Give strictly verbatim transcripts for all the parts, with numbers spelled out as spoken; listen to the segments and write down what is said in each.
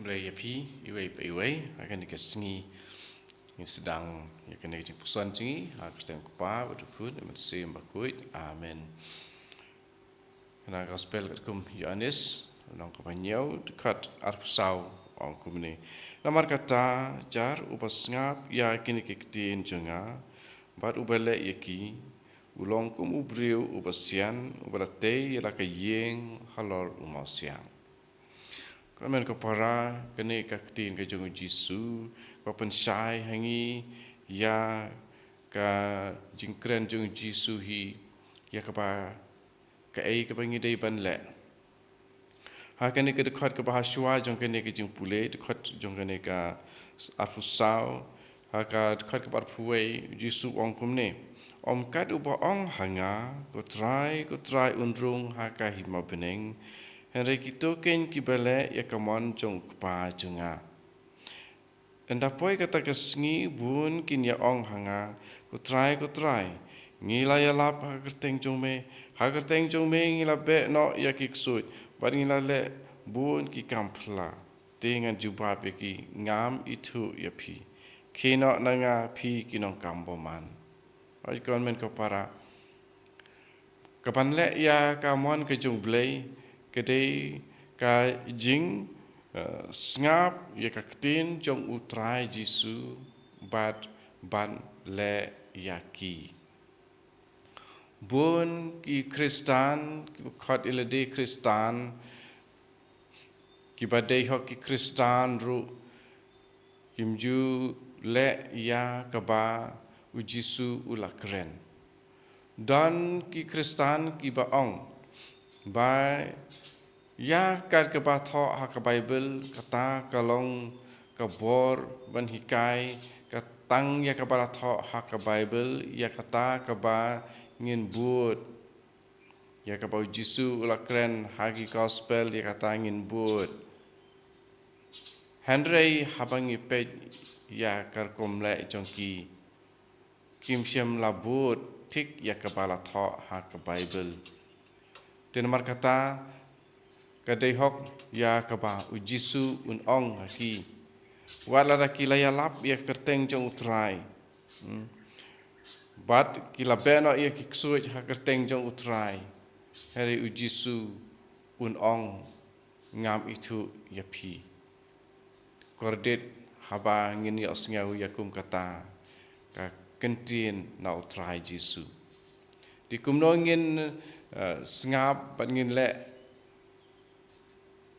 Khublei ïa phi iwei pa iwei. Ha kane ka sngi ngi sdang ïa kane ka jingpuson jong ngi ha ka kyrteng u Kpa bad u Khun bad u Mynsiem Bakhuid. Amen. Na ka Gospel katkum u Ïoannis, lynnong kaba hynñiew, dkhot arphew saw, ong kumne: Namar kata, jar uba sngap ïa kine ki ktien jong nga bad uba leh ïa ki, u long kum u briew uba sian uba la tei ïa la ka ïing halor u mawsiang. Ko hynmen ko para, kane ka ktien ka jong u Jisu, ka pynshai ha ngi ïa ka jingkren jong u Jisu hi, ïa kaba, kaei kaba ngi dei ban leh. Ha kane ka dkhot kaba ha shuwa jong kane ka jingpule, dkhot jong kane ka arphew saw, ha ka dkhot kaba arphew wei, u Jisu u ong kumne: Ym kat uba ong ha nga, Ko Trai, ko Trai, un rung ha ka hima bneng, hynrei kito kein kiba leh ïa ka mon jong u Kpa jong nga. Ynda poi kata ka sngi bun kin ïa ong ha nga, Ko Trai, ko Trai, ngi la ïalap ha ka kyrteng jong me, ha ka kyrteng jong me ngi la beh noh ïa ki ksuid, bad ngi la leh bun ki kam phylla. Te ngan jubab ïa ki, ngam ithuh ïa phi. Khie noh na nga, phi ki nongkam bymman. Hooid, ko hynmen ko para, ka ban leh ïa ka mon ka jong u Blei ka dei ka jing, eh, sngap ïa ka ktien jong u Trai Jisu bad ban leh ïa ki. Bun ki Khristan, kiba khot ïa lade Khristan, kiba dei hok ki Khristan ruh, kim ju leh ïa kaba u Jisu u la kren. Don ki Khristan kiba ong ba ïa kat kaba thoh ha ka Baibl, kata ka long ka bor ban hikai, ka tang ïa kaba la thoh ha ka Baibl, ïa kata kaba ngin bud. Ïa kaba u Jisu u la kren ha ki Gospel, ïa kata ngin bud. Hynrei haba ngi peit ïa ka rukom leh jong ki, kim shym la bud thik ïa kaba la thoh ha ka Baibl. Te namar kata, ka dei hok ïa kaba u Jisu un ong ha ki, wat lada ki la ïalap ïa ka kyrteng jong u Trai, hmm, bad ki la beh noh ïa ki ksuid ha ka kyrteng jong u Trai, hynrei u Jisu un ong, ngam ithuh ïa phi. Kordit haba ngin ïohsngew ïa kum kata ka ktien na u Trai Jisu. Te kumno ngin, eh, sngap bad ngin leh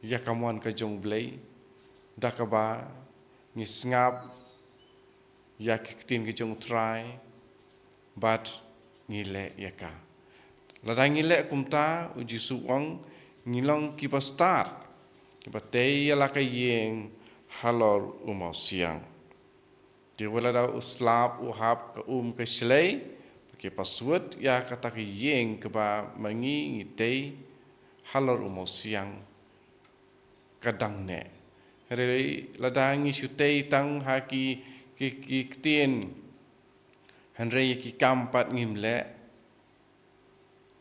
ïa ka mon ka jong u Blei? Da kaba ngi sngap ïa ki ktien ki jong u Trai bad ngi leh ïa ka. Lada ngi leh kumta, u Jisu u ong, ngi long kiba stad, kiba tei ïa la ka ïing halor u mawsiang. Te wat lada u slap u hap ka um ka shlei, ki paswut ïa kata ka ïing kaba ma ngi ngi tei halor u mawsiang, ka dang neh. Hynrei lada ngi shu tei tang ha ki, ki, ki ktien, hynrei ïa ki kam pat ngim leh,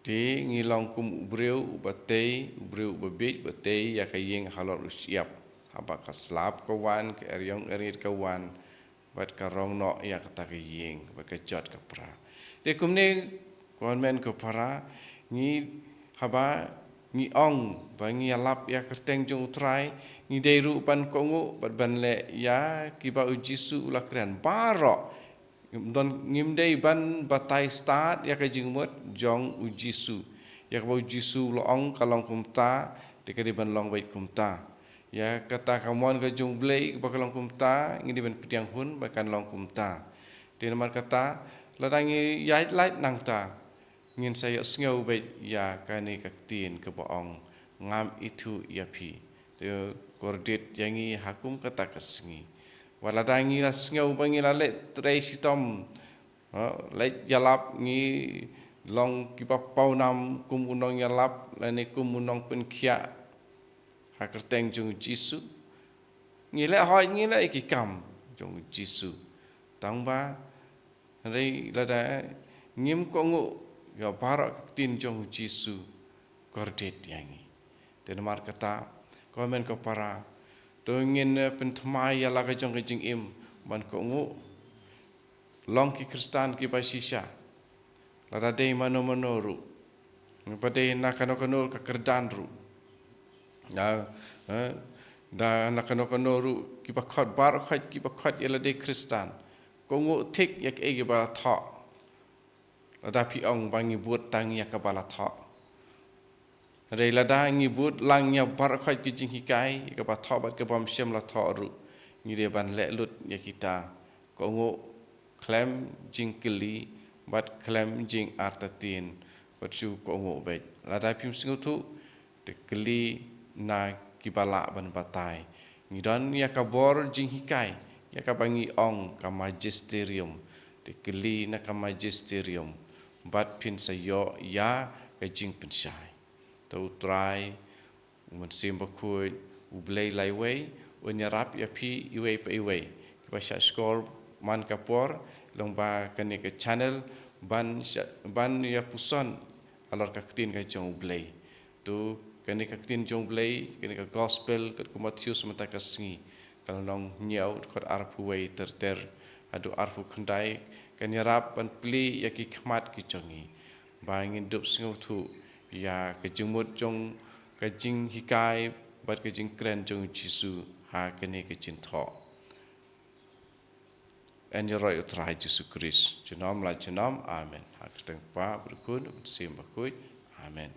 te ngi long kum u briew uba tei, u briew uba bieit, uba tei ïa ka ïing halor u shyiap. Haba ka slap ka wan, ka eriong eriet ka wan, bad ka rong noh ïa kata ka ïing, bad ka jot ka pra. Te kumne, ko hynmen ko para, ngi, haba ngi ong ba ngi ïalap ïa ka kyrteng jong u Trai, ngi dei ruh ban kohnguh bad ban leh ïa kiba u Jisu u la kren baroh. Don, ngim dei ban batai stad ïa ka jingmut jong u Jisu. Ïa kaba u Jisu u la ong ka long kumta, te ka dei ban long beit kumta. Ïa kata ka mon ka jong u Blei kaba ka long kumta, ngi dei ban pdiang hun ba kan long kumta. Te namar kata, lada ngi ïaid lait nangta, ngin sa ïohsngew beit ïa kane ka ktien kaba ong, ngam ithuh ïa phi. Te kordit ïa ngi ha kum kata ka sngi. Wat lada ngi la sngew ba ngi la leh trei shitom, ha, leh ïalap, ngi long kiba pawnam kum u nongïalap lane kum u nongpynkhiah ha ka kyrteng jong u Jisu. Ngi leh hooid, ngi leh ïa ki kam jong u Jisu. Tangba hynrei lada ngim kohnguh ïa baroh ka ktien jong u Jisu, kordit ïa ngi. Te namar kata, ko hynmen ko para, To ngin, eh, pynthymmai ïa la ka jong ka jingim ban kohnguh long ki Khristan kiba shisha. Lada dei mano mano ruh, ba dei na kano kano ka kyrdan ruh, na, eh, da na kano kano ruh, kiba khot baroh khoit, kiba khot ïa lade Khristan, kohnguh thik ïa kaei kaba la thoh. Lada phi ong ba ngi bud tang ïa kaba la thoh, hynrei lada ngi bud lang ïa baroh khoit ki jinghikai, ïa kaba thoh bad kaba ym shym la thoh ruh, ngi dei ban leh lut ïa kita. Kohnguh khlem jingkylli bad khlem jingartatien, bad shu kohnguh beit. Lada phim sngewthuh, te kylli na kiba lah ban batai. Ngi don ïa ka bor jinghikai, ïa kaba ngi ong ka magisterium. Te kylli na ka magisterium, bad phin sa ïoh ïa ka jingpynshai. To U Trai, U Mynsiem Bakhuid, U Blei laiwei, un ïarap ïa phi iwei pa iwei kiba shah shkor man ka por, lyngba kane ka channel, ban shah, ban ïa puson halor ka ktien ka jong U Blei. To kane ka ktien jong U Blei, kane ka gospel katkum u Mathaios mynta ka sngi, ka lynnong hynñiew, dkhot arphew wei ter ter haduh arphew khyndai, kan ïarap ban plie ïa ki khmat ki jong ngi, ba ngin dup sngewthuh ïa ka jingmut jong ka jinghikai bad ka jingkren jong U Jisu ha kane ka jingthoh. Yn ïaroh ïa U Trai Jisu Khrist junom la junom. Amen. Ha ka kyrteng U Kpa bad U Khun bad U Mynsiem Bakhuid. Amen.